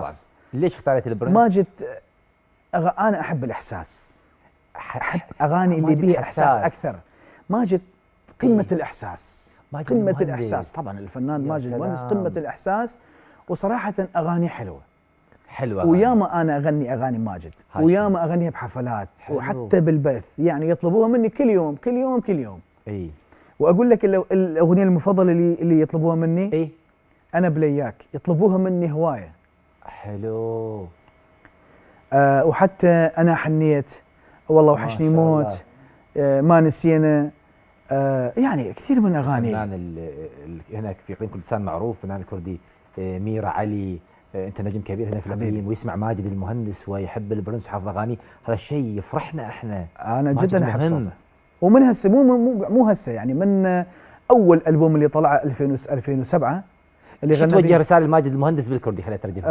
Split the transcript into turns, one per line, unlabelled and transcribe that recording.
طبعا. ليش اختاريت البرنس؟
ماجد انا احب الاحساس، احب اغاني اللي بيها احساس اكثر. ماجد قمه الاحساس،
ماجد
قمه
المهندس.
الاحساس طبعا. الفنان
يا
ماجد المهندس
سلام.
قمه الاحساس، وصراحه اغاني حلوه.
حلوه أغاني.
وياما انا اغني اغاني ماجد،
هاي
وياما اغنيها بحفلات
حلو.
وحتى بالبث، يعني يطلبوها مني كل يوم كل يوم كل يوم.
اي
واقول لك الاغنيه المفضله اللي يطلبوها مني،
اي
انا بلياك، يطلبوها مني هوايه.
حلو.
وحتى انا حنيت، والله
ما
وحشني
شاء
موت، ما نسينا، يعني كثير من اغاني.
فنان هناك في اقليم كردستان معروف، فنان الكردي ميرا علي. انت نجم كبير هنا في الاقليم، ويسمع ماجد المهندس ويحب البرنس وحافظ اغاني، هذا الشيء يفرحنا احنا.
انا
ماجد
جدا احب
مهم.
صوته، ومن هسه مو هسه، يعني من اول البوم اللي طلع 2007 اللي
شو
غنى
توجه
بيه.
رساله لماجد المهندس بالكردي؟ خلينا اترجمها.